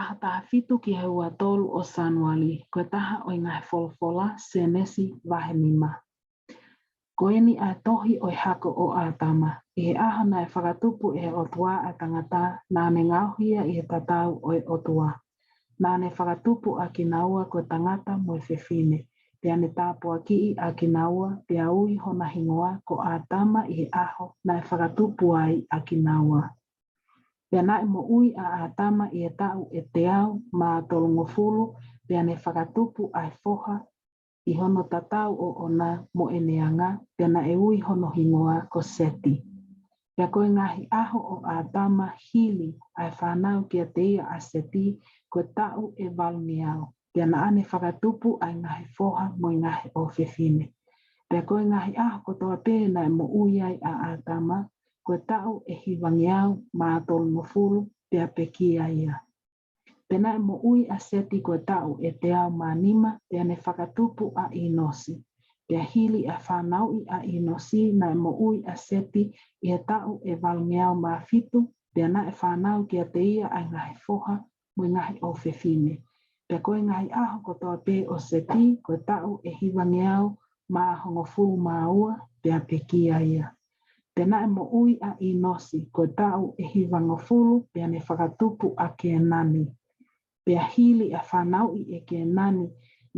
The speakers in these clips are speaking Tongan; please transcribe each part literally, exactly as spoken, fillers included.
ʻAho taha fitu ki he ua tolu ʻo Sānuali, ko e taha ʻo e ngaahi folofola, Sēnesi vahe nima. Ko eni ʻa e tohi ʻo e hako ʻo ʻĀtama. ʻI he ʻaho naʻe fakatupu ʻe he ʻOtua ʻa e tangata, naʻa ne ngaohi ia ʻi he tatau ʻo e ʻOtua. Naʻa ne fakatupu ʻa kinaua ko e tangata mo e fefine, pea ne tāpuakiʻi ʻa kinaua, pea ui hona hingoa ko ʻĀtama ʻi he ʻaho naʻe fakatupu ai ʻa kinaua. Pea naʻe moʻui ʻa ʻĀtama ʻi he taʻu ʻe teau mā tolungofulu, pea ne fakatupu ʻa e foha ʻi hono tatau ʻoʻona mo ʻene anga, pea naʻe ui hono hingoa ko Seti. Pea ko e ngaahi ʻaho ʻo ʻĀtama hili ʻa e fānau kiate ia ʻa Seti, ko e taʻu ʻe valungeau, pea naʻa ne fakatupu ʻa e ngaahi foha mo e ngaahi ʻofefine. Pea ko e ngaahi ʻaho kotoa pē naʻe moʻui ai ʻa ʻĀtama, ko e taʻu ʻe hivangeau mā tolungofulu, pea pekia ia. Pea naʻe moʻui ʻa Seti ko e taʻu ʻe teau mā nima, pea ne fakatupu ʻa ʻĪnosi. Pea hili ʻa e fānauʻi ʻa ʻĪnosi, naʻe moʻui ʻa Seti ʻi he taʻu ʻe valungeau mā fitu, pea naʻe fānau kiate ia ʻa e ngaahi foha mo e ngaahi ʻofefine. Pea ko e ngaahi ʻaho kotoa pē ʻo Seti, ko e taʻu ʻe hivangeau mā hongofulu mā ua, pea pekia ia. Pea naʻe moʻui ʻa ʻĪnosi ko e taʻu ʻe hivangofulu, pea ne fakatupu ʻa Kēnani. Pea hili ʻa e fānauʻi ʻe Kēnani,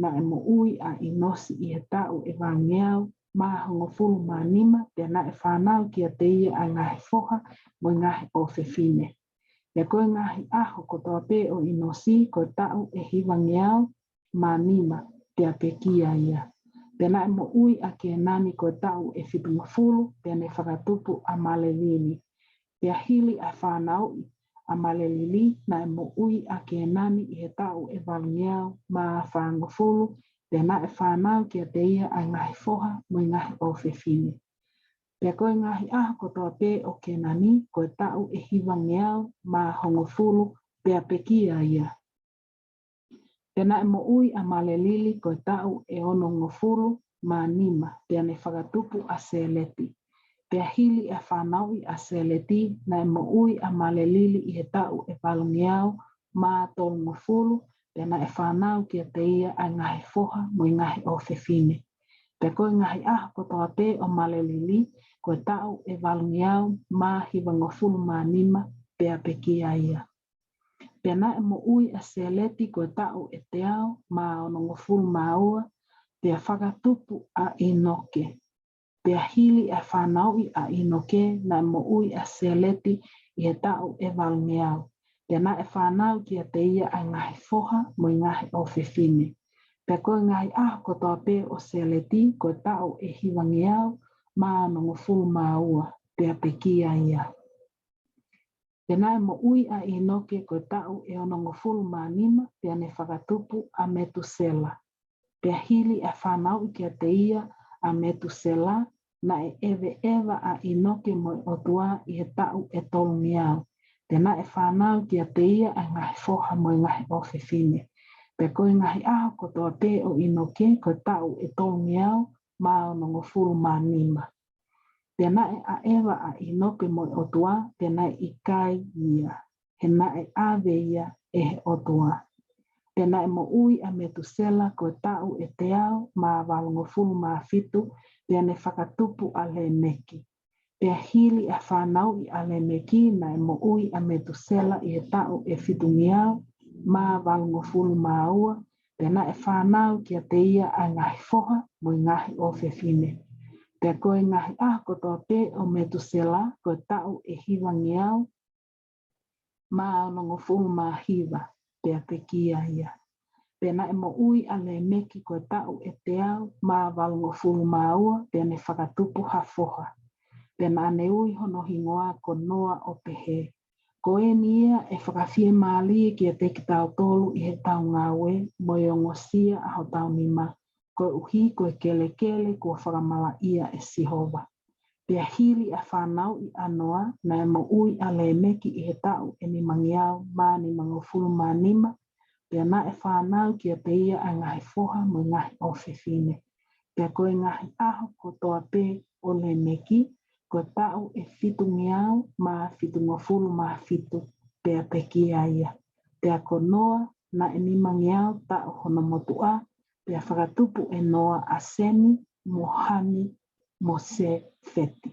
naʻe moʻui ʻa ʻĪnosi ʻi he taʻu ʻe valungeau mā hongofulu mā nima, pea naʻe fānau kiate ia ʻa e ngaahi foha mo e ngaahi ʻofefine. Pea ko e ngaahi ʻaho kotoa pē ʻo ʻĪnosi, ko e taʻu ʻe hivangeau mā nima, pea pekia ia. Pea naʻe moʻui ʻa Kēnani ko e taʻu ʻe fitungofulu, pea ne fakatupu ʻa Malelili. Pea hili ʻa e fānauʻi ʻa Malelili, naʻe moʻui ʻa Kēnani ʻi he taʻu ʻe valungeau mā fāngofulu, pea naʻe fānau kiate ia ʻa e ngaahi foha mo e ngaahi ʻofefine. Pea ko e ngaahi ʻaho kotoa pē ʻo Kēnani, ko e taʻu ʻe hivangeau mā hongofulu, pea pekia ia. Pea naʻe moʻui ʻa Malelili ko e taʻu ʻe onongofulu mā nima, pea ne fakatupu ʻa Sēleti. Pea hili ʻa e fānauʻi ʻa Sēleti, naʻe moʻui ʻa Malelili ʻi he taʻu ʻe valungeau mā tolungofulu, pea naʻe fānau kiate ia ʻa e ngaahi foha mo e ngaahi ʻofefine. Pea ko e ngaahi ʻaho kotoa pē ʻo Malelili, ko e taʻu ʻe valungeau mā hivangofulu mā nima, pea pekia ia. Pea naʻe moʻui ʻa Sēleti ko e taʻu ʻe teau mā onongofulu mā ua, pea fakatupu ʻa ʻĪnoke. Pea hili ʻa e fānauʻi ʻa ʻĪnoke, naʻe moʻui ʻa Sēleti ʻi he taʻu ʻe valungeau, pea naʻe fānau kiate ia ʻa e ngaahi foha mo e ngaahi ʻofefine. Pea ko e ngaahi ʻaho kotoa pē ʻo Sēleti, ko e taʻu ʻe hivangeau mā onongofulu mā ua, pea pekia ia. Pea naʻe moʻui ʻa ʻĪnoke ko e taʻu ʻe onongofulu mā nima, pea ne fakatupu ʻa Metusela. Pea hili ʻa e fānauʻi kiate ia ʻa Metusela, naʻe ʻeveʻeva ʻa ʻĪnoke mo e ʻOtua ʻi he taʻu ʻe tolungeau, pea naʻe fānau kiate ia ʻa e ngaahi foha mo e ngaahi ʻofefine. Pea ko e ngaahi ʻaho kotoa pē ʻo ʻĪnoke, ko e taʻu ʻe tolungeau mā onongofulu mā nima. Pea naʻe ʻaʻeva ʻa ʻĪnoke mo e ʻOtua, pea naʻe ʻikai ia, he naʻe ʻave ia ʻe he ʻOtua. Pea naʻe moʻui ʻa Metusela ko e taʻu ʻe teau mā valungofulu mā fitu, pea ne fakatupu ʻa Lēmeki. Pea hili ʻa e fānauʻi ʻa Lēmeki, naʻe moʻui ʻa Metusela ʻi he taʻu ʻe fitungeau mā valungofulu mā ua, pea naʻe fānau kiate ia ʻa e ngaahi foha mo e ngaahi ʻofefine. Pea ko e ngaahi ʻaho kotoa pē ʻo Metusela, ko e taʻu ʻe hivangeau mā onongofulu mā hiva, pea pekia ia. Pea naʻe moʻui ʻa Lēmeki ko e taʻu ʻe teau mā valungofulu mā ua, pea ne fakatupu ha foha. Pea naʻa ne ui hono hingoa ko Noa, ʻo pehē: Ko eni ia ʻe fakafiemālie kiate kitautolu ʻi heʻetau ngāue mo e ongosia ʻa hotau nima, koeʻuhi ko e kelekele kuo fakamalaʻia ʻe Sihova. Pea hili ʻa e fānauʻi ʻa Noa, naʻe moʻui ʻa Lēmeki ʻi he taʻu ʻe nimangeau mā nimangofulu mā nima, pea naʻe fānau kiate ia ʻa e ngaahi foha mo e ngaahi ʻofefine. Pea ko e ngaahi ʻaho kotoa pē ʻo Lēmeki, ko e taʻu ʻe fitungeau mā fitungofulu mā fitu, pea pekia ia. Pea ko Noa naʻe nimangeau taʻu hono motuʻa, pea fakatupu ʻe Noa ʻa Semi, mo Hami, mo Sefeti.